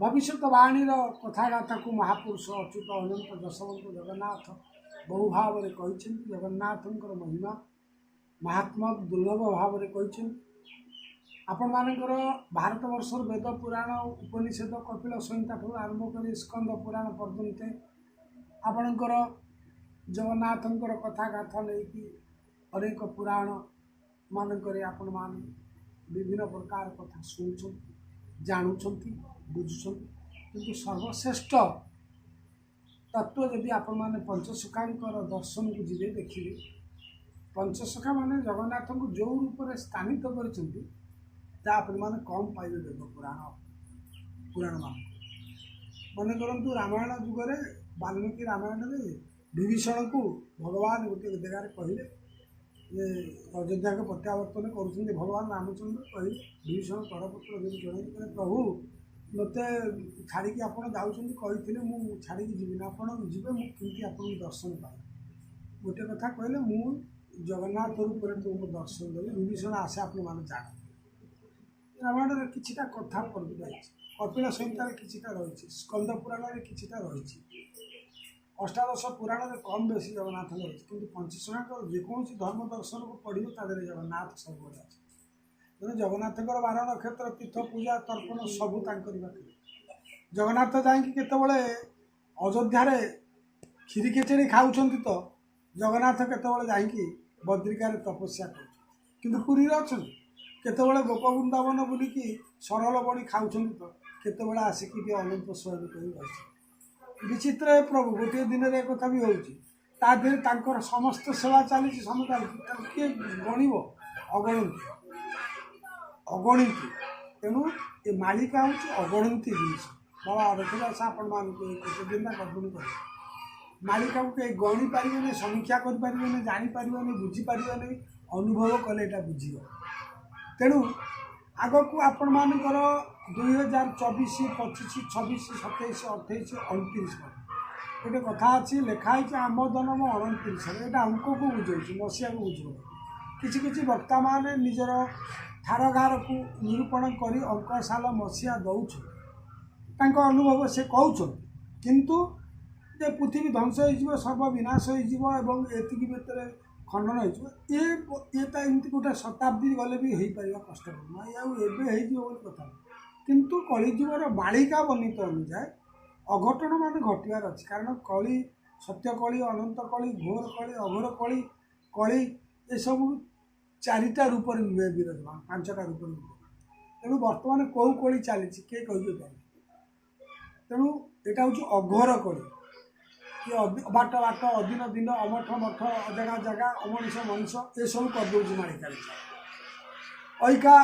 ଭବିଷ୍ୟତ ବାଣୀର କଥାଗାଥାକୁ ମହାପୁରୁଷ ଅଚ୍ୟୁତ ଅନନ୍ତ ଯଶବନ୍ତ ଜଗନ୍ନାଥ ବହୁ ଭାବରେ କହିଛନ୍ତି। ଜଗନ୍ନାଥଙ୍କର ମହିମା ମହାତ୍ମା ଦୁର୍ଲଭ ଭାବରେ କହିଛନ୍ତି। ଆପଣମାନଙ୍କର ଭାରତବର୍ଷର ବେଦ ପୁରାଣ ଉପନିଷଦ କପିଳ ସଂହିତା ଠାରୁ ଆରମ୍ଭ କରି ସ୍କନ୍ଦ ପୁରାଣ ପର୍ଯ୍ୟନ୍ତ ଆପଣଙ୍କର ଜଗନ୍ନାଥଙ୍କର କଥା ଗାଥା ନେଇକି ଅନେକ ପୁରାଣ ମାନଙ୍କରେ ଆପଣମାନେ ବିଭିନ୍ନ ପ୍ରକାର କଥା ଶୁଣୁଛନ୍ତି, ଜାଣୁଛନ୍ତି, ବୁଝୁଛନ୍ତି। କିନ୍ତୁ ସର୍ବଶ୍ରେଷ୍ଠ ତତ୍ତ୍ୱ ଯଦି ଆପଣମାନେ ପଞ୍ଚସଖାଙ୍କର ଦର୍ଶନକୁ ଯିବେ, ଦେଖିବେ ପଞ୍ଚସଖା ମାନେ ଜଗନ୍ନାଥଙ୍କୁ ଯେଉଁ ରୂପରେ ସ୍ଥାନିତ କରିଛନ୍ତି ତା ଆପଣମାନେ କମ୍ ପାଇବେ ବେଦ ପୁରାଣମାନଙ୍କୁ। ମନେ କରନ୍ତୁ, ରାମାୟଣ ଯୁଗରେ ବାଲ୍ମୀକି ରାମାୟଣରେ ବିଭୀଷଣକୁ ଭଗବାନ ଗୋଟିଏ ଜାଗାରେ କହିଲେ ଯେ ଅଯୋଧ୍ୟାକୁ ପ୍ରତ୍ୟାବର୍ତ୍ତନ କରୁଛନ୍ତି ଭଗବାନ ରାମଚନ୍ଦ୍ର। କହିଲେ ବିଭୀଷଣ କରପତ୍ର ଯଦି ଜଣେଇଲେ, କହିଲେ, ପ୍ରଭୁ, ମୋତେ ଛାଡ଼ିକି ଆପଣ ଯାଉଛନ୍ତି, କହିଥିଲେ ମୁଁ ଛାଡ଼ିକି ଯିବିନି, ଆପଣ ଯିବେ, ମୁଁ କେମିତି ଆପଣଙ୍କୁ ଦର୍ଶନ ପାଇବି? ଗୋଟେ କଥା କହିଲେ, ମୁଁ ଜଗନ୍ନାଥ ରୂପରେ ତୁମକୁ ଦର୍ଶନ ଦେବି। ବିଭୀଷଣ ଆସେ, ଆପଣମାନେ ଜାଣନ୍ତି, ରାମାୟଣରେ କିଛିଟା କଥା ବର୍ଣ୍ଣିତ ହେଇଛି, କପିଳ ସଂହିତାରେ କିଛିଟା ରହିଛି, ସ୍କନ୍ଦ ପୁରାଣରେ କିଛିଟା ରହିଛି, ଅଷ୍ଟାଦଶ ପୁରାଣରେ କମ୍ ବେଶୀ ଜଗନ୍ନାଥଙ୍କ ରହିଛି। କିନ୍ତୁ ପଞ୍ଚସଖାଙ୍କର ଯେକୌଣସି ଧର୍ମ ଦର୍ଶନକୁ ପଢ଼ିବେ, ତା ଦେହରେ ଜଗନ୍ନାଥ ସବୁବେଳେ ଅଛି। ତେଣୁ ଜଗନ୍ନାଥଙ୍କର ବାର ନକ୍ଷତ୍ର, ତୀର୍ଥ, ପୂଜା, ତର୍ପଣ ସବୁ ତାଙ୍କରି ପାଖରେ। ଜଗନ୍ନାଥ ଯାଇକି କେତେବେଳେ ଅଯୋଧ୍ୟାରେ କ୍ଷୀରି ଖେଚେଡ଼ି ଖାଉଛନ୍ତି ତ ଜଗନ୍ନାଥ କେତେବେଳେ ଯାଇକି ବଦ୍ରିକାରେ ତପସ୍ୟା କରୁଛନ୍ତି, କିନ୍ତୁ ପୁରୀରେ ଅଛନ୍ତି। କେତେବେଳେ ଗୋପ ବୃନ୍ଦାବନ ବୁଲିକି ସରଳ ବଣି ଖାଉଛନ୍ତି ତ କେତେବେଳେ ଆସିକି ବି ଅନନ୍ତ ଶୟନ କରି ବସିଛନ୍ତି। ବିଚିତ୍ର ଏ ପ୍ରଭୁ। ଗୋଟିଏ ଦିନରେ ଏ କଥା ବି ହେଉଛି। ତା ଦେହରେ ତାଙ୍କର ସମସ୍ତ ସେବା ଚାଲିଛି, ସବୁ ଚାଲିଛି, ତାକୁ କିଏ ଗଣିବ? ଅଗଣନ୍ତି, ଅଗଣିତି। ତେଣୁ ଏ ମାଳିକା ହେଉଛି ଅଗଣନ୍ତି ଜିନିଷ। ବାବା ରଘୁଦାସ ଆପଣମାନଙ୍କୁ ଏ କୃତଜ୍ଞତା ଗଠନ କରିବେ। ମାଳିକାକୁ କେହି ଗଣି ପାରିବେନି, ସମୀକ୍ଷା କରିପାରିବେନି, ଜାଣିପାରିବେନି, ବୁଝିପାରିବେନି। ଅନୁଭବ କଲେ ଏଇଟା ବୁଝିବ। ତେଣୁ ଆଗକୁ ଆପଣମାନଙ୍କର 2024, 25, 26, 27, 28, 29 ଗୋଟେ କଥା ଅଛି, ଲେଖା ହେଇଛି ଆମ ଜନ୍ମ 29ରେ। ଏଇଟା ଅଙ୍କକୁ ବୁଝାଉଛି, ମସିହାକୁ ବୁଝାଉନି। କିଛି କିଛି ବକ୍ତାମାନେ ନିଜର ଠାରଗାରକୁ ନିରୂପଣ କରି ଅଙ୍କ, ସାଲ, ମସିହା ଦେଉଛନ୍ତି, ତାଙ୍କ ଅନୁଭବ ସେ କହୁଛନ୍ତି। କିନ୍ତୁ ଯେ ପୃଥିବୀ ଧ୍ୱଂସ ହେଇଯିବ, ସର୍ବବିନାଶ ହେଇଯିବ ଏବଂ ଏତିକି ଭିତରେ ଖଣ୍ଡନ ହେଇଯିବ, ଏ ତ ଏମିତି ଗୋଟେ ଶତାବ୍ଦୀ ଗଲେ ବି ହେଇପାରିବା କଷ୍ଟକର ନୁହଁ, ଆଉ ଏବେ ହେଇଯିବ ବୋଲି କଥା ନୁହଁ। କିନ୍ତୁ କଳିଯୁଗର ମାଳିକା ବର୍ଣ୍ଣିତ ଅନୁଯାୟୀ ଅଘଟଣ ମାନେ ଘଟିବାର ଅଛି। କାରଣ କଳି, ସତ୍ୟ କଳି, ଅନନ୍ତ କଳି, ଘୋର କଳି, ଅଘୋର କଳି, କଳି ଏସବୁ ଚାରିଟା ରୂପରେ ବିରାଜମାନ, ପାଞ୍ଚଟା ରୂପରେ ବିରାଜମାନ। ତେଣୁ ବର୍ତ୍ତମାନ କେଉଁ କଳି ଚାଲିଛି କିଏ କହିପାରିବେ? ତେଣୁ ଏଇଟା ହେଉଛି ଅଘୋର କଳି। କିଏ ବାଟ ବାଟ, ଅଦିନ ଦିନ, ଅମଠ ମଠ, ଅଜାଗା ଜାଗା, ଅମଣିଷ ମଣିଷ, ଏସବୁ କରିଦେଉଛି ମାଳିକାରେ। ଅଇକା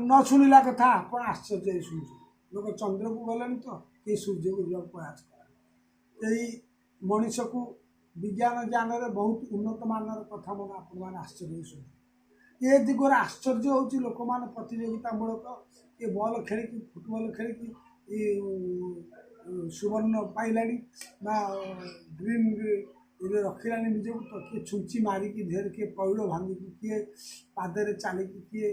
ନ ଶୁଣିଲା କଥା ଆପଣ ଆଶ୍ଚର୍ଯ୍ୟ ହେଇ ଶୁଣୁଛନ୍ତି। ଲୋକ ଚନ୍ଦ୍ରକୁ ଗଲେଣି ତ କେହି ସୂର୍ଯ୍ୟକୁ ଯିବାକୁ ପ୍ରୟାସ କଲେଣି। ଏଇ ମଣିଷକୁ ବିଜ୍ଞାନ ଜ୍ଞାନରେ ବହୁତ ଉନ୍ନତ ମାନର କଥା ମାନେ ଆପଣମାନେ ଆଶ୍ଚର୍ଯ୍ୟ ହେଇ ଶୁଣୁଛନ୍ତି। ଏ ଦିଗରେ ଆଶ୍ଚର୍ଯ୍ୟ ହେଉଛି ଲୋକମାନେ ପ୍ରତିଯୋଗିତାମୂଳକ, କିଏ ବଲ୍ ଖେଳିକି, ଫୁଟବଲ୍ ଖେଳିକି ଏ ସୁବର୍ଣ୍ଣ ପାଇଲାଣି ବା ଗ୍ରୀନ୍ ରଖିଲାଣି ନିଜକୁ ତ କିଏ ଛୁଞ୍ଚି ମାରିକି ଦେହରେ, କିଏ ପଇଡ଼ ଭାଙ୍ଗିକି, କିଏ ପାଦରେ ଚାଲିକି, କିଏ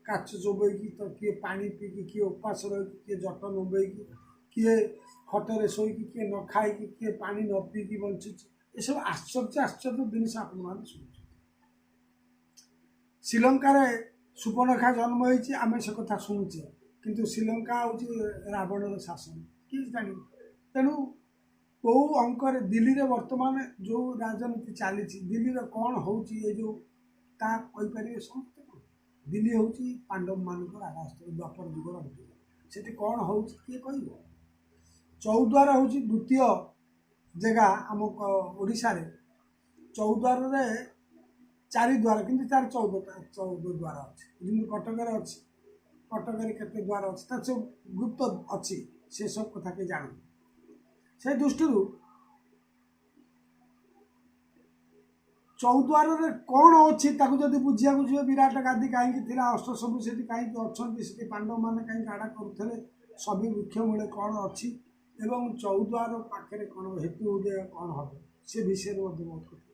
କାଚ ଚୋବେଇକି ତ କିଏ ପାଣି ପିଇକି, କିଏ ଉପାସ ରହିକି, କିଏ ଜଟ ନବେଇକି, କିଏ ଖଟରେ ଶୋଇକି, କିଏ ନ ଖାଇକି, କିଏ ପାଣି ନ ପିଇକି ବଞ୍ଚୁଛି। ଏସବୁ ଆଶ୍ଚର୍ଯ୍ୟ ଆଶ୍ଚର୍ଯ୍ୟ ଜିନିଷ ଆପଣମାନେ ଶୁଣୁଛନ୍ତି। ଶ୍ରୀଲଙ୍କାରେ ସୁପର୍ଣ୍ଣଖା ଜନ୍ମ ହେଇଛି, ଆମେ ସେ କଥା ଶୁଣୁଛେ, କିନ୍ତୁ ଶ୍ରୀଲଙ୍କା ହେଉଛି ରାବଣର ଶାସନ, କିଏ ଜାଣିବ? ତେଣୁ କେଉଁ ଅଙ୍କରେ ଦିଲ୍ଲୀରେ ବର୍ତ୍ତମାନ ଯେଉଁ ରାଜନୀତି ଚାଲିଛି, ଦିଲ୍ଲୀରେ କ'ଣ ହେଉଛି ଏ ଯେଉଁ, ତାହା କହିପାରିବେ ସମସ୍ତେ? କ'ଣ ଦିଲ୍ଲୀ ହେଉଛି ପାଣ୍ଡବମାନଙ୍କର ଆବାସସ୍ଥଳୀ, ଦ୍ୱାପର ଯୁଗର ଅନ୍ତ। ସେଠି କ'ଣ ହେଉଛି କିଏ କହିବ? ଚୌଦ୍ୱାର ହେଉଛି ଦ୍ୱିତୀୟ ଜାଗା ଆମ ଓଡ଼ିଶାରେ। ଚୌଦ୍ୱାରରେ ଚାରି ଦ୍ୱାର, କିନ୍ତୁ ତାର 14ଟା, 14 ଦ୍ୱାର ଅଛି। ଯେମିତି କଟକରେ ଅଛି, କଟକରେ କେତେ ଦ୍ୱାର ଅଛି ତାର ସବୁ ଗୁପ୍ତ ଅଛି, ସେସବୁ କଥା କେହି ଜାଣନ୍ତି। ସେ ଦୃଷ୍ଟିରୁ ଚୌଦ୍ୱାରରେ କ'ଣ ଅଛି ତାକୁ ଯଦି ବୁଝିବାକୁ ଯିବେ, ବିରାଟ ଗାଦି କାହିଁକି ଥିଲା, ଅଷ୍ଟ ସବୁ ସେଠି କାହିଁକି ଅଛନ୍ତି, ସେଠି ପାଣ୍ଡବମାନେ କାହିଁକି ଆଡ଼ା କରୁଥିଲେ, ସବି ବୃକ୍ଷ ମୂଳେ କ'ଣ ଅଛି ଏବଂ ଚୌଦ୍ୱାର ପାଖରେ କ'ଣ ହେତୁ ଉଦୟ କ'ଣ ହେବ, ସେ ବିଷୟରେ ମଧ୍ୟ ବହୁତ କଥା।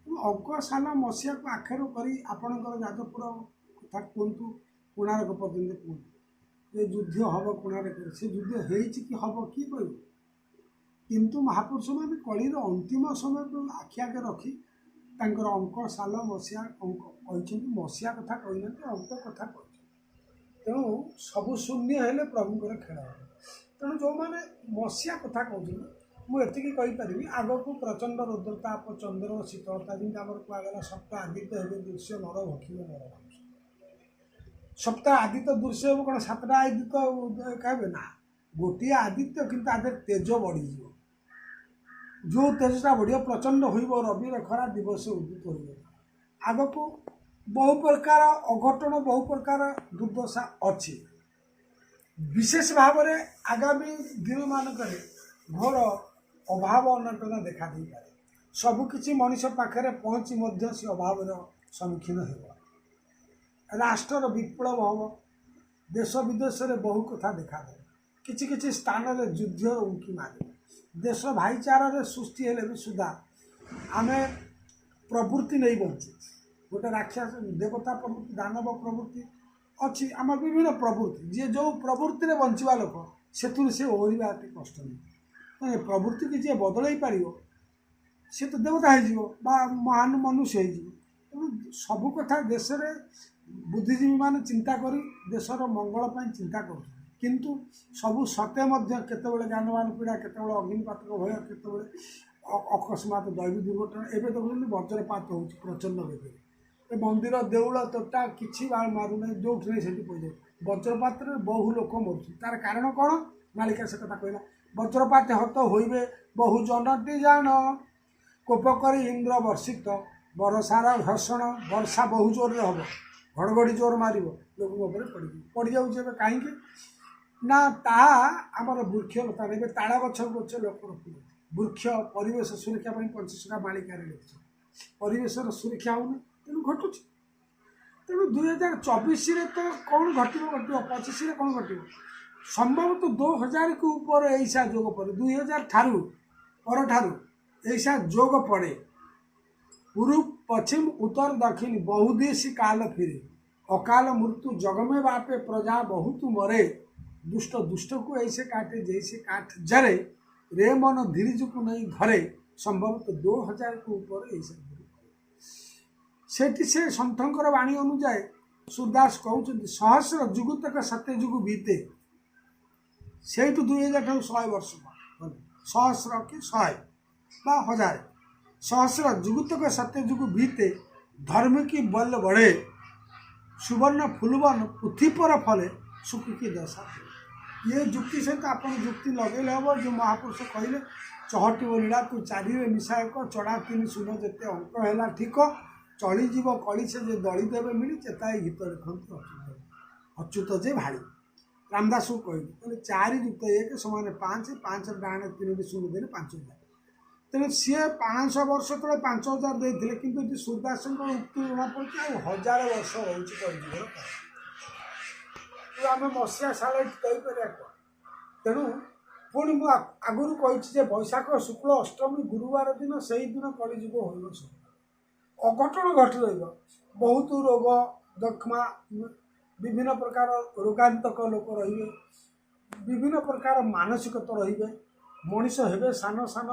ତେଣୁ ଅଙ୍କ, ସାଲ, ମସିହାକୁ ଆକ୍ଷର କରି ଆପଣଙ୍କର ଯାଜପୁର କଥା କୁହନ୍ତୁ, କୋଣାର୍କ ପର୍ଯ୍ୟନ୍ତ କୁହନ୍ତୁ, ଏ ଯୁଦ୍ଧ ହେବ କୋଣାର୍କରେ, ସେ ଯୁଦ୍ଧ ହେଇଛି କି ହେବ କିଏ କହିବ? କିନ୍ତୁ ମହାପୁରୁଷମାନେ କଳିର ଅନ୍ତିମ ସମୟକୁ ଆଖି ଆଗରେ ରଖି ତାଙ୍କର ଅଙ୍କ, ସାଲ, ମସିହା ଅଙ୍କ କହିଛନ୍ତି। ମସିହା କଥା କହିନାହାନ୍ତି, ଅଙ୍କ କଥା କହିଛନ୍ତି। ତେଣୁ ସବୁ ଶୂନ୍ୟ ହେଲେ ପ୍ରଭୁଙ୍କର ଖେଳ ହେବ। ତେଣୁ ଯେଉଁମାନେ ମସିହା କଥା କହୁଛନ୍ତି, ମୁଁ ଏତିକି କହିପାରିବି, ଆଗକୁ ପ୍ରଚଣ୍ଡ ରୁଦ୍ରତାପ, ଚନ୍ଦ୍ରର ଶୀତଳତା, ଯେମିତି ଆମର କୁହାଗଲା ସପ୍ତ ଆଦିତ୍ୟ ହେବେ ଦୃଶ୍ୟ, ନର ଭକ୍ଷିବ ନର ମାଂସ। ସପ୍ତ ଆଦିତ୍ୟ ଦୃଶ୍ୟ ହେବ କ'ଣ? 7ଟା ଆଦିତ୍ୟ ହେବେ ନା, ଗୋଟିଏ ଆଦିତ୍ୟ, କିନ୍ତୁ ତା ଦେହରେ ତେଜ ବଢ଼ିଯିବ। ଯେଉଁ ତେଜଟା ବଢ଼ିବ ପ୍ରଚଣ୍ଡ ହୋଇବ, ରବିର ଖରା ଦିବସ ଉଦିତ ହୋଇବ। ଆଗକୁ ବହୁ ପ୍ରକାର ଅଘଟଣ, ବହୁ ପ୍ରକାର ଦୁର୍ଦ୍ଦଶା ଅଛି। ବିଶେଷ ଭାବରେ ଆଗାମୀ ଦିନମାନଙ୍କରେ ଘୋର ଅଭାବ ଅନଟନ ଦେଖା ଦେଇପାରେ। ସବୁକିଛି ମଣିଷ ପାଖରେ ପହଞ୍ଚି ମଧ୍ୟ ସେ ଅଭାବର ସମ୍ମୁଖୀନ ହେବ। ରାଷ୍ଟ୍ରର ବିପ୍ଳବ ହେବ, ଦେଶ ବିଦେଶରେ ବହୁ କଥା ଦେଖାଦେବ, କିଛି କିଛି ସ୍ଥାନରେ ଯୁଦ୍ଧ ଉଙ୍କି ମାରିବ। ଦେଶ ଭାଇଚାରାରେ ସୃଷ୍ଟି ହେଲେ ବି ସୁଦ୍ଧା ଆମେ ପ୍ରବୃତ୍ତି ନେଇ ବଞ୍ଚୁଛୁ। ଗୋଟେ ରାକ୍ଷସ ଦେବତା ପ୍ରବୃତ୍ତି, ଦାନବ ପ୍ରବୃତ୍ତି ଅଛି, ଆମର ବିଭିନ୍ନ ପ୍ରବୃତ୍ତି। ଯିଏ ଯେଉଁ ପ୍ରବୃତ୍ତିରେ ବଞ୍ଚିବା ଲୋକ, ସେଥିରୁ ସେ ଓହରିବା ଏତେ କଷ୍ଟ ନୁହେଁ। ପ୍ରବୃତ୍ତିକି ଯିଏ ବଦଳାଇ ପାରିବ ସେ ତ ଦେବତା ହେଇଯିବ ବା ମହାନ ମନୁଷ୍ୟ ହେଇଯିବ। ତେଣୁ ସବୁ କଥା ଦେଶରେ ବୁଦ୍ଧିଜୀବୀମାନେ ଚିନ୍ତା କରି ଦେଶର ମଙ୍ଗଳ ପାଇଁ ଚିନ୍ତା କରୁଛନ୍ତି, କିନ୍ତୁ ସବୁ ସତେ ମଧ୍ୟ କେତେବେଳେ ଯାନବାହାନ ପୀଡ଼ା, କେତେବେଳେ ଅଗ୍ନିପାତକ ଭୟ, କେତେବେଳେ ଅକସ୍ମାତ ଦୈବୀ ଦୁର୍ଘଟଣା। ଏବେ ଦେଖୁଛନ୍ତି ବଜ୍ରପାତ ହେଉଛି ପ୍ରଚଣ୍ଡ ବେଗରେ, ଏ ମନ୍ଦିର ଦେଉଳ ତୋଟା କିଛି ମାରୁନାହିଁ, ଯେଉଁଠି ନାହିଁ ସେଠି ପଡ଼ିଯାଉଛି। ବଜ୍ରପାତରେ ବହୁ ଲୋକ ମରୁଛନ୍ତି, ତାର କାରଣ କ'ଣ? ମାଳିକା ସେ କଥା କହିଲା, ବଜ୍ରପାତ ହତ ହୋଇବେ ବହୁ ଜନଟି ଜାଣ, କୋପ କରି ଇନ୍ଦ୍ର ବର୍ଷିତ ବରଷାର ଘର୍ଷଣ। ବର୍ଷା ବହୁ ଜୋରରେ ହେବ, ଘଡ଼ଘଡ଼ି ଜୋର ମାରିବ, ଲୋକଙ୍କ ଉପରେ ପଡ଼ିଯାଉଛି ଏବେ। କାହିଁକି ନା ତାହା ଆମର ବୃକ୍ଷଲତା। ଏବେ ତାଳ ଗଛ ଗଛ ଲୋକ ରଖୁନାହାନ୍ତି। ବୃକ୍ଷ ପରିବେଶ ସୁରକ୍ଷା ପାଇଁ ପଞ୍ଚସଖା ମାଳିକାରେ ଲେଖିଛନ୍ତି, ପରିବେଶର ସୁରକ୍ଷା ହେଉନି, ତେଣୁ ଘଟୁଛି। ତେଣୁ 2024ରେ ତ କ'ଣ ଘଟିବ ଘଟିବ, 25ରେ କ'ଣ ଘଟିବ? ସମ୍ଭବତଃ 2000କୁ ଉପରେ ଏଇସା ଯୋଗ ପଡ଼େ, 2000 ଠାରୁ ପରଠାରୁ ଏଇସା ଯୋଗ ପଡ଼େ। ପୂର୍ବ ପଶ୍ଚିମ ଉତ୍ତର ଦକ୍ଷିଣ ବହୁଦେଶୀ କାଲ ଫିରେ, ଅକାଲ ମୃତ୍ୟୁ ଜଗମେ ବାପେ ପ୍ରଜା ବହୁତ ମରେ। ଦୁଷ୍ଟ ଦୁଷ୍ଟକୁ ଏଇସେ କାଟେ ଜୈସେ କାଠ ଜରେ, ରେ ମନ ଧୀରଜକୁ ନେଇ ଧରେ। ସମ୍ଭବତଃ 2000କୁ ଉପରେ ଏଇସା ଯୋଗ ପଡ଼େ। ସେଠି ସେ ସନ୍ଥଙ୍କର ବାଣୀ ଅନୁଯାୟୀ ସୁରଦାସ କହୁଛନ୍ତି, ସହସ୍ର ଯୁଗତକ ସତ୍ୟ ଯୁଗ ବିତେ। ସେଇଠୁ 2000 ଠାରୁ 100 ବର୍ଷ ଗଲେ, ସହସ୍ର କି 100 ବା 1000, ସହସ୍ର ଯୁଗତକ ସତ୍ୟ ଯୁଗ ବିତେ, ଧର୍ମ କି ବଲ ବଢ଼େ, ସୁବର୍ଣ୍ଣ ଫୁଲବନ ପୃଥ୍ୱୀ ପର ଫଲେ, ସୁଖ କି ଦଶା। ଇଏ ଯୁକ୍ତି ସହିତ ଆପଣ ଯୁକ୍ତି ଲଗେଇଲେ ହେବ। ଯେଉଁ ମହାପୁରୁଷ କହିଲେ ଚହଟିବ ଲୀଳା ତୁ ଚାରିରେ ମିଶା ଏକ, ଚଢ଼ା 3 ଶୂନ ଯେତେ ଅଙ୍କ ହେଲା ଠିକ, ଚଳିଯିବ କଳି ସେ ଯେ ଦଳି ଦେବେ ମିଳି, ଚେତାଇ ଗୀତ ଲେଖନ୍ତୁ ଅଚ୍ୟୁତ ଅଚ୍ୟୁତ ଯେ ଭାଳି। ରାମଦାସକୁ କହିଲେ, କହିଲେ 4 ଯୁକ୍ତ 1 ସମାନ 5, 5 ଡାହାଣ 3 ଶୂନ ଦେଲେ 5000। ତେଣୁ ସିଏ 500 ବର୍ଷ ତଳେ 5000 ଦେଇଥିଲେ, କିନ୍ତୁ ଏଠି ସୁରଦାସଙ୍କ ଉକ୍ତି ଜଣାପଡ଼ୁଛି ଆଉ 1000 ବର୍ଷ ରହୁଛି କଳିଯୁଗର କାଳ। ତେଣୁ ଆମେ ମସିହା ସାଳ ଏଠି କହିପାରିବା କ'ଣ? ତେଣୁ ପୁଣି ମୁଁ ଆଗରୁ କହିଛି ଯେ ବୈଶାଖ ଶୁକ୍ଳ ଅଷ୍ଟମୀ ଗୁରୁବାର ଦିନ, ସେଇଦିନ କଳିଯୁଗ ହୋଇବ। ସବୁ ଅଘଟଣ ଘଟି ରହିବ, ବହୁତ ରୋଗ ଯକ୍ଷ୍ମା, ବିଭିନ୍ନ ପ୍ରକାର ରୋଗାନ୍ତକ ଲୋକ ରହିବେ, ବିଭିନ୍ନ ପ୍ରକାର ମାନସିକତା ରହିବେ, ମଣିଷ ହେବେ ସାନ ସାନ,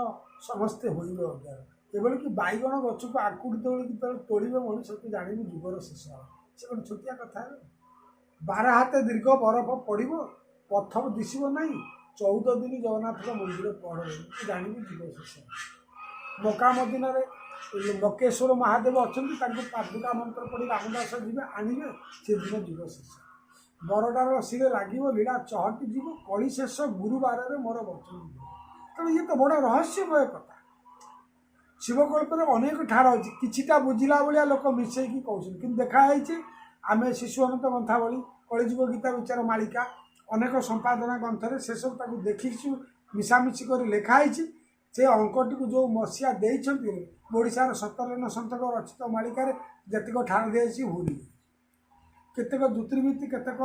ସମସ୍ତେ ହୋଇବେ ଅଜ୍ଞାନ। ଏଭଳି କି ବାଇଗଣ ଗଛକୁ ଆଙ୍କୁଡ଼ି ତୋଳିକି ଯେତେବେଳେ ତୋଳିବେ ମଣିଷକୁ ଜାଣିବୁ ଯୁଗର ଶେଷ ହେବ। ସେ କ'ଣ ଛୋଟିଆ କଥା ହେବ? 12 ହାତେ ଦୀର୍ଘ ବରଫ ପଡ଼ିବ, ପଥ ଦିଶିବ ନାହିଁ, 14 ଦିନ ଜଗନ୍ନାଥଙ୍କ ମନ୍ଦିର ପହଡ଼ ରହିବ, ତୁ ଜାଣିବୁ ଯୁଗ ଶେଷ ହେବ। ମକା ମଦିନାରେ ମକେଶ୍ୱର ମହାଦେବ ଅଛନ୍ତି, ତାଙ୍କୁ ପାଦୁକା ମନ୍ତ୍ର ପଢ଼ି ରାମଦାସ ଯିବେ ଆଣିବେ, ସେଦିନ ଯୁଗ ଶେଷ। ବରଡ଼ାର ଶିରେ ଲାଗିବ ଲୀଳା ଚହଟି ଯିବ, କଳି ଶେଷ ଗୁରୁବାରରେ ମୋର ବଚନ ଯିବ। ତେଣୁ ଇଏ ତ ବଡ଼ ରହସ୍ୟମୟ କଥା। ଶିବକଳ୍ପରେ ଅନେକ ଠାର ଅଛି, କିଛିଟା ବୁଝିଲା ଭଳିଆ ଲୋକ ମିଶେଇକି କହୁଛନ୍ତି, କିନ୍ତୁ ଦେଖା ହେଇଛି ଆମେ ଶିଶୁ ଅନନ୍ତ ଗ୍ରନ୍ଥାବଳୀ, କଳିଯୁଗ ଗୀତା ବିଚାର ମାଳିକା, ଅନେକ ସମ୍ପାଦନା ଗ୍ରନ୍ଥରେ ସେସବୁ ତାକୁ ଦେଖିଛୁ, ମିଶାମିଶି କରି ଲେଖା ହେଇଛି। ସେ ଅଙ୍କଟିକୁ ଯେଉଁ ମସିହା ଦେଇଛନ୍ତି, ଓଡ଼ିଶାର 17 ଜଣ ସନ୍ଥଙ୍କ ରଚିତ ମାଳିକାରେ ଯେତିକ ଠାର ଦିଆଯାଇଛି ଭୁଲ। କେତେକ ଜ୍ୟୋତିର୍ବିଦ କେତେକ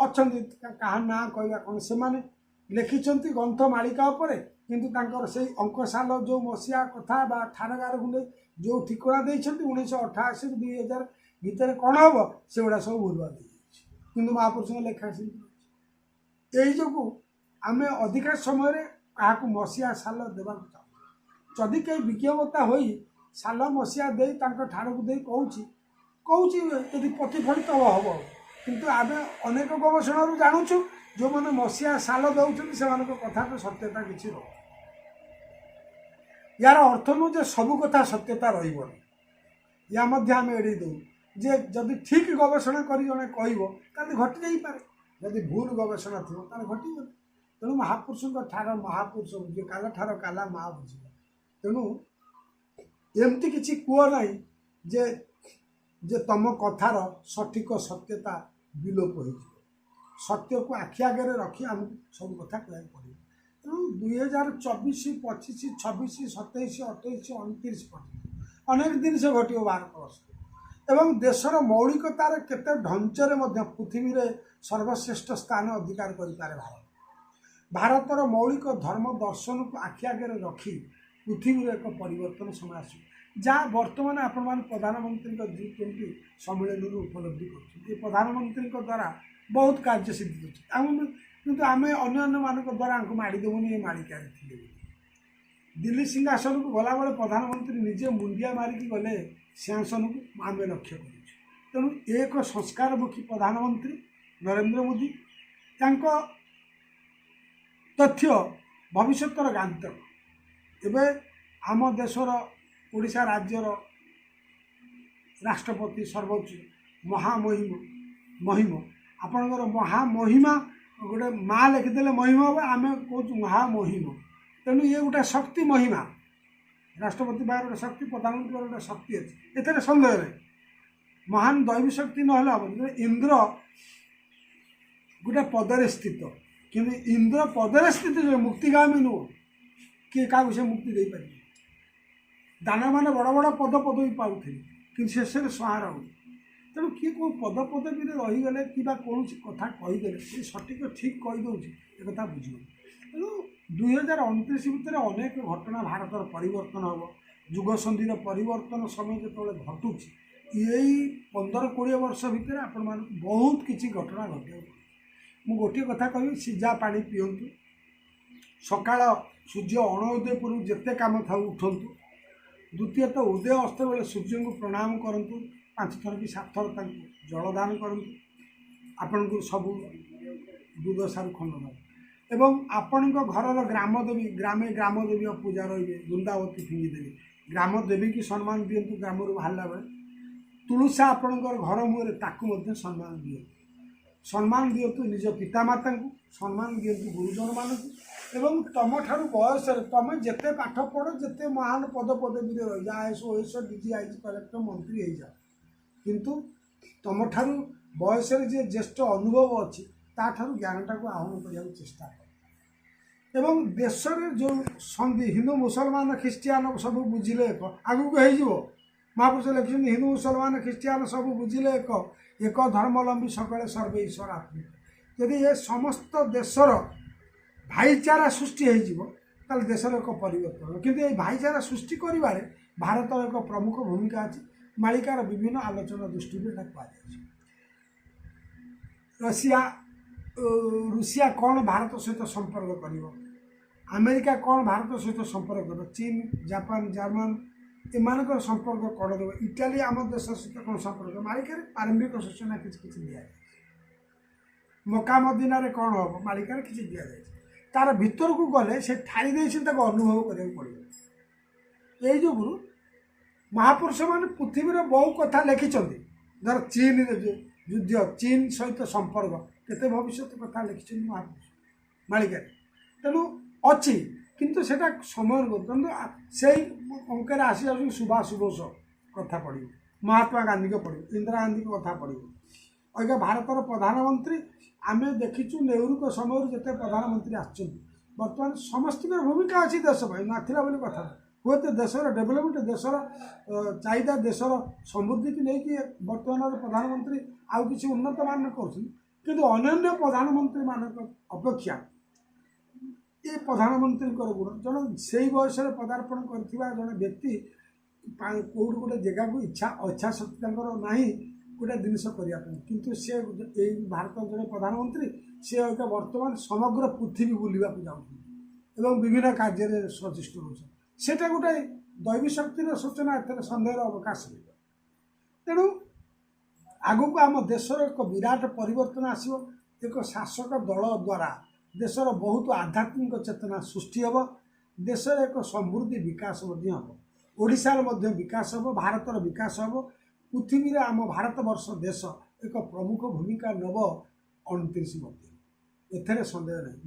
ଅଛନ୍ତି, କାହା ନାଁ କହିବା କ'ଣ, ସେମାନେ ଲେଖିଛନ୍ତି ଗ୍ରନ୍ଥ ମାଳିକା ଉପରେ, କିନ୍ତୁ ତାଙ୍କର ସେଇ ଅଙ୍କଶାଲ ଯେଉଁ ମସିହା କଥା ବା ଠାରଗାରକୁ ନେଇ ଯେଉଁ ଠିକଣା ଦେଇଛନ୍ତି 1988ରୁ 2000 ଭିତରେ କ'ଣ ହେବ, ସେଗୁଡ଼ା ସବୁ ଭୁଲଭାଲ ହେଇଯାଇଛି। କିନ୍ତୁ ମହାପୁରୁଷଙ୍କ ଲେଖା ସେମିତି ଅଛି। ଏଇ ଯୋଗୁଁ ଆମେ ଅଧିକାଂଶ ସମୟରେ କାହାକୁ ମସିହା ସାଲ ଦେବାକୁ ଚାହୁଁ। ଯଦି କେହି ବିଜ୍ଞବତା ହୋଇ ସାଲ ମସିହା ଦେଇ ତାଙ୍କ ଠାରକୁ ଦେଇ କହୁଛି କହୁଛି, ଯଦି ପ୍ରତିଫଳିତ ହେବ। କିନ୍ତୁ ଆମେ ଅନେକ ଗବେଷଣାରୁ ଜାଣୁଛୁ, ଯେଉଁମାନେ ମସିହା ସାଲ ଦେଉଛନ୍ତି ସେମାନଙ୍କ କଥାର ସତ୍ୟତା କିଛି ରହୁନି। ୟାର ଅର୍ଥ ନୁହଁ ଯେ ସବୁ କଥା ସତ୍ୟତା ରହିବନି। ୟା ମଧ୍ୟ ଆମେ ଏଡ଼େଇ ଦେଉ ଯେ ଯଦି ଠିକ୍ ଗବେଷଣା କରି ଜଣେ କହିବ, ତାହେଲେ ଘଟି ଯାଇପାରେ। ଯଦି ଭୁଲ ଗବେଷଣା ଥିବ, ତାହେଲେ ଘଟିବନି। ତେଣୁ ମହାପୁରୁଷଙ୍କ ଠାର ମହାପୁରୁଷ ବୁଝିବେ, କାଲ ଠାର କାଲା ମା ବୁଝିବ। ତେଣୁ ଏମିତି କିଛି କୁହ ନାହିଁ ଯେ ତମ କଥାର ସଠିକ ସତ୍ୟତା ବିଲୋପ ହୋଇଯିବ। ସତ୍ୟକୁ ଆଖି ଆଗରେ ରଖି ଆମକୁ ସବୁ କଥା କହିବାକୁ ପଡ଼ିବ। ତେଣୁ 2024, 25, 26, 27, 28, 29 ପର୍ଯ୍ୟନ୍ତ ଅନେକ ଜିନିଷ ଘଟିବ ଭାରତବର୍ଷ ଏବଂ ଦେଶର ମୌଳିକତାର କେତେ ଢଞ୍ଚରେ ମଧ୍ୟ ପୃଥିବୀରେ ସର୍ବଶ୍ରେଷ୍ଠ ସ୍ଥାନ ଅଧିକାର କରିପାରେ ଭାରତ। ଭାରତର ମୌଳିକ ଧର୍ମ ଦର୍ଶନକୁ ଆଖି ଆଗରେ ରଖି ପୃଥିବୀର ଏକ ପରିବର୍ତ୍ତନ ସମୟ ଆସିବ, ଯାହା ବର୍ତ୍ତମାନ ଆପଣମାନେ ପ୍ରଧାନମନ୍ତ୍ରୀଙ୍କ G20 ସମ୍ମିଳନୀରୁ ଉପଲବ୍ଧି କରୁଛନ୍ତି। ଏ ପ୍ରଧାନମନ୍ତ୍ରୀଙ୍କ ଦ୍ୱାରା ବହୁତ କାର୍ଯ୍ୟ ସିଦ୍ଧି ହେଉଛି। ଆମ କିନ୍ତୁ ଆମେ ଅନ୍ୟ ଅନ୍ୟମାନଙ୍କ ଦ୍ୱାରା ଆଙ୍କୁ ମାଡ଼ି ଦେବୁନି, ଏ ମାଳିକାରେ ଥିଲେ ବୋଲି। ଦିଲ୍ଲୀ ସିଂହାସନକୁ ଗଲାବେଳେ ପ୍ରଧାନମନ୍ତ୍ରୀ ନିଜେ ମୁଣ୍ଡିଆ ମାରିକି ଗଲେ ସିଂହାସନକୁ, ଆମେ ଲକ୍ଷ୍ୟ କରୁଛୁ। ତେଣୁ ଏକ ସଂସ୍କାରମୁଖୀ ପ୍ରଧାନମନ୍ତ୍ରୀ ନରେନ୍ଦ୍ର ମୋଦି, ତାଙ୍କ ତଥ୍ୟ ଭବିଷ୍ୟତର ଗାନ୍ତକ। ଏବେ ଆମ ଦେଶର ଓଡ଼ିଶା ରାଜ୍ୟର ରାଷ୍ଟ୍ରପତି ସର୍ବୋଚ୍ଚ ମହାମହିମ ମହିମ, ଆପଣଙ୍କର ମହାମହିମା ଗୋଟେ ମା ଲେଖିଦେଲେ ମହିମା ହେବ, ଆମେ କହୁଛୁ ମହାମହିମ। ତେଣୁ ଇଏ ଗୋଟେ ଶକ୍ତି ମହିମା, ରାଷ୍ଟ୍ରପତି ପାଖରେ ଗୋଟେ ଶକ୍ତି, ପ୍ରଧାନମନ୍ତ୍ରୀଙ୍କର ଗୋଟେ ଶକ୍ତି ଅଛି, ଏଥିରେ ସନ୍ଦେହ ନାହିଁ। ମହାନ ଦୈବୀ ଶକ୍ତି ନହେଲେ ହେବନି। ଇନ୍ଦ୍ର ଗୋଟେ ପଦରେ ସ୍ଥିତ, କିନ୍ତୁ ଇନ୍ଦ୍ର ପଦରେ ସ୍ଥିତ ଯେ ମୁକ୍ତିଗାମୀ ନୁହଁ। କିଏ କାହାକୁ ସେ ମୁକ୍ତି ଦେଇପାରିବ? ଦାନବମାନେ ବଡ଼ ବଡ଼ ପଦ ପଦବୀ ପାଉଥିଲେ, କିନ୍ତୁ ଶେଷରେ ସଂହାର ହୁଏ। ତେଣୁ କିଏ କେଉଁ ପଦ ପଦବୀରେ ରହିଗଲେ କିମ୍ବା କୌଣସି କଥା କହିଦେଲେ ସେ ସଠିକ ଠିକ୍ କହିଦେଉଛି, ଏକଥା ବୁଝିବ। ତେଣୁ 2029 ଭିତରେ ଅନେକ ଘଟଣା ଭାରତର ପରିବର୍ତ୍ତନ ହେବ। ଯୁଗସନ୍ଧିର ପରିବର୍ତ୍ତନ ସମୟ ଯେତେବେଳେ ଘଟୁଛି, ଏଇ 15-20 ବର୍ଷ ଭିତରେ ଆପଣମାନଙ୍କୁ ବହୁତ କିଛି ଘଟଣା ଘଟିବାକୁ ପଡ଼ିବ। ମୁଁ ଗୋଟିଏ କଥା କହିବି, ସିଝା ପାଣି ପିଅନ୍ତୁ। ସକାଳ ସୂର୍ଯ୍ୟ ଅଣଉଦୟ ପୂର୍ବରୁ ଯେତେ କାମ ଥାଉ ଉଠନ୍ତୁ। ଦ୍ୱିତୀୟତଃ, ଉଦୟ ଅସ୍ତ ବେଳେ ସୂର୍ଯ୍ୟଙ୍କୁ ପ୍ରଣାମ କରନ୍ତୁ, ପାଞ୍ଚ ଥର କି ସାତ ଥର ତାଙ୍କୁ ଜଳଦାନ କରନ୍ତୁ। ଆପଣଙ୍କୁ ସବୁ ଦୁର୍ଦଶାରୁ ଖଣ୍ଡନ ହେବ। ଏବଂ ଆପଣଙ୍କ ଘରର ଗ୍ରାମଦେବୀ, ଗ୍ରାମେ ଗ୍ରାମଦେବୀ ପୂଜା ରହିବେ, ବୃନ୍ଦାବତୀ ଫିଙ୍ଗିଦେବେ। ଗ୍ରାମଦେବୀକି ସମ୍ମାନ ଦିଅନ୍ତୁ। ଗ୍ରାମରୁ ବାହାରିଲା ବେଳେ ତୁଳସା ଆପଣଙ୍କର ଘର ମୁହଁରେ, ତାକୁ ମଧ୍ୟ ସମ୍ମାନ ଦିଅନ୍ତୁ। ସମ୍ମାନ ଦିଅନ୍ତୁ ନିଜ ପିତାମାତାଙ୍କୁ, ସମ୍ମାନ ଦିଅନ୍ତୁ ଗୁରୁଜନମାନଙ୍କୁ। ଏବଂ ତମଠାରୁ ବୟସରେ ତମେ ଯେତେ ପାଠ ପଢ଼, ଯେତେ ମହାନ ପଦ ପଦବୀରେ ରହିଯାଅ, IAS, OAS, DG, IG, collector, ମନ୍ତ୍ରୀ ହେଇଯାଅ, କିନ୍ତୁ ତମଠାରୁ ବୟସରେ ଯିଏ ଜ୍ୟେଷ୍ଠ ଅନୁଭବ ଅଛି, ତାଠାରୁ ଜ୍ଞାନଟାକୁ ଆହରଣ କରିବାକୁ ଚେଷ୍ଟା କର। ଏବଂ ଦେଶରେ ଯେଉଁ ସନ୍ଧି, ହିନ୍ଦୁ ମୁସଲମାନ ଖ୍ରୀଷ୍ଟିଆନ ସବୁ ବୁଝିଲେ ଏକ, ଆଗକୁ ହେଇଯିବ। ମହାପୁରୁଷ ଲେଖିଛନ୍ତି, ହିନ୍ଦୁ ମୁସଲମାନ ଖ୍ରୀଷ୍ଟିଆନ ସବୁ ବୁଝିଲେ ଏକ, ଏକ ଧର୍ମାବଲମ୍ବୀ ସକଳେ ସର୍ବେ ଈଶ୍ୱର ଆତ୍ମିକ। ଯଦି ଏ ସମସ୍ତ ଦେଶର ଭାଇଚାରା ସୃଷ୍ଟି ହେଇଯିବ, ତାହେଲେ ଦେଶର ଏକ ପରିବର୍ତ୍ତନ ହେବ। କିନ୍ତୁ ଏଇ ଭାଇଚାରା ସୃଷ୍ଟି କରିବାରେ ଭାରତର ଏକ ପ୍ରମୁଖ ଭୂମିକା ଅଛି। ମାଳିକାର ବିଭିନ୍ନ ଆଲୋଚନା ଦୃଷ୍ଟିରୁ ଏଇଟା କୁହାଯାଇଛି। ରୁଷିଆ କ'ଣ ଭାରତ ସହିତ ସମ୍ପର୍କ କରିବ? ଆମେରିକା କ'ଣ ଭାରତ ସହିତ ସମ୍ପର୍କ କରିବ? ଚୀନ, ଜାପାନ, ଜର୍ମାନ ଏମାନଙ୍କର ସମ୍ପର୍କ କ'ଣ ଦେବ? ଇଟାଲୀ ଆମ ଦେଶ ସହିତ କ'ଣ ସମ୍ପର୍କ? ମାଳିକାରେ ପ୍ରାରମ୍ଭିକ ସୂଚନା କିଛି କିଛି ଦିଆଯାଇଛି। ମକା ମଦିନାରେ କ'ଣ ହେବ, ମାଳିକାରେ କିଛି ଦିଆଯାଇଛି। ତାର ଭିତରକୁ ଗଲେ ସେ ଠାରି ଦେଇଛନ୍ତି, ତାକୁ ଅନୁଭବ କରିବାକୁ ପଡ଼ିବ। ଏଇ ଯୋଗୁରୁ ମହାପୁରୁଷମାନେ ପୃଥିବୀର ବହୁ କଥା ଲେଖିଛନ୍ତି। ଧର ଚୀନରେ ଯେଉଁ ଯୁଦ୍ଧ, ଚୀନ ସହିତ ସମ୍ପର୍କ, କେତେ ଭବିଷ୍ୟତ କଥା ଲେଖିଛନ୍ତି ମହାପୁରୁଷ ମାଳିକାରେ। ତେଣୁ ଅଛି, କିନ୍ତୁ ସେଇଟା ସମୟ। ତେଣୁ ସେଇ ଅଙ୍କରେ ଆସିଯାଉଛି। ସୁଭାଷ ବୋଷ କଥା ପଡ଼ିବ, ମହାତ୍ମା ଗାନ୍ଧୀଙ୍କ ପଡ଼ିବ, ଇନ୍ଦିରା ଗାନ୍ଧୀଙ୍କ କଥା ପଡ଼ିବ। ଅଇକା ଭାରତର ପ୍ରଧାନମନ୍ତ୍ରୀ ଆମେ ଦେଖିଛୁ, ନେହେରୁଙ୍କ ସମୟରୁ ଯେତେ ପ୍ରଧାନମନ୍ତ୍ରୀ ଆସିଛନ୍ତି, ବର୍ତ୍ତମାନ ସମସ୍ତଙ୍କର ଭୂମିକା ଅଛି ଦେଶ ପାଇଁ, ନଥିଲା ବୋଲି କଥା ନୁହେଁ। ହୁଏତ ଦେଶର ଡେଭଲପମେଣ୍ଟ, ଦେଶର ଚାହିଦା, ଦେଶର ସମୃଦ୍ଧିକୁ ନେଇକି ବର୍ତ୍ତମାନର ପ୍ରଧାନମନ୍ତ୍ରୀ ଆଉ କିଛି ଉନ୍ନତମାନ କରୁଛନ୍ତି। କିନ୍ତୁ ଅନ୍ୟାନ୍ୟ ପ୍ରଧାନମନ୍ତ୍ରୀମାନଙ୍କ ଅପେକ୍ଷା ଏ ପ୍ରଧାନମନ୍ତ୍ରୀଙ୍କର ଗୁଣ, ଜଣେ ସେଇ ବୟସରେ ପଦାର୍ପଣ କରିଥିବା ଜଣେ ବ୍ୟକ୍ତି କେଉଁଠି ଗୋଟେ ଜାଗାକୁ ଇଚ୍ଛା ଶକ୍ତି ତାଙ୍କର ନାହିଁ, ଗୋଟେ ଜିନିଷ କରିବା ପାଇଁ। କିନ୍ତୁ ସେ ଏଇ ଭାରତର ଜଣେ ପ୍ରଧାନମନ୍ତ୍ରୀ, ସେ ଅବିକା ବର୍ତ୍ତମାନ ସମଗ୍ର ପୃଥିବୀ ବୁଲିବାକୁ ଯାଉଛନ୍ତି ଏବଂ ବିଭିନ୍ନ କାର୍ଯ୍ୟରେ ସଚେଷ୍ଟ ରହୁଛନ୍ତି। ସେଇଟା ଗୋଟେ ଦୈବୀ ଶକ୍ତିର ସୂଚନା, ଏଥିରେ ସନ୍ଦେହର ଅବକାଶ ନାହିଁ। ତେଣୁ ଆଗକୁ ଆମ ଦେଶର ଏକ ବିରାଟ ପରିବର୍ତ୍ତନ ଆସିବ। ଏକ ଶାସକ ଦଳ ଦ୍ୱାରା ଦେଶର ବହୁତ ଆଧ୍ୟାତ୍ମିକ ଚେତନା ସୃଷ୍ଟି ହେବ, ଦେଶର ଏକ ସମୃଦ୍ଧି ବିକାଶ ମଧ୍ୟ ହେବ, ଓଡ଼ିଶାର ମଧ୍ୟ ବିକାଶ ହେବ, ଭାରତର ବିକାଶ ହେବ। ପୃଥିବୀରେ ଆମ ଭାରତବର୍ଷ ଦେଶ ଏକ ପ୍ରମୁଖ ଭୂମିକା ନେବ 29 ମଧ୍ୟ, ଏଥିରେ ସନ୍ଦେହ ନାହିଁ।